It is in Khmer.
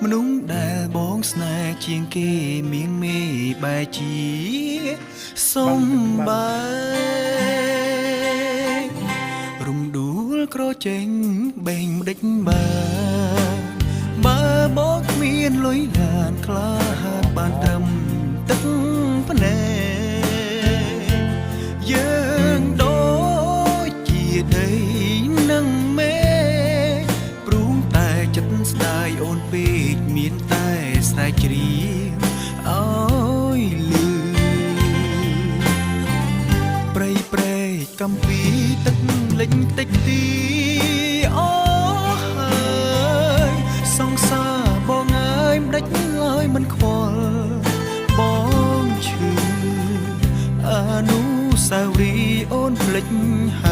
មនុស្សដែលបងស្នេហ៍ជាងគេមានមេបែជាសំបែករំដួលក្រចេញបេងម្ដេចបើបើបងគ្មានលុយឡានក្លាហានបានត្រឹមទឹកភ្នែកយើងដូចជាដីនឹងមេឃព្រោះតែចិត្តស្ដាយអូនពេកមានតែស្រែកច្រៀងអើយលឺ ព្រៃព្រែកកំពីទឹកលិចតិចទីអូហើយសង្សារបងអើយមិនដេចឡើយមិនខ្វល់បងឈឺអនុស្សាវរីយ៍អូនភ្លេចហើយ។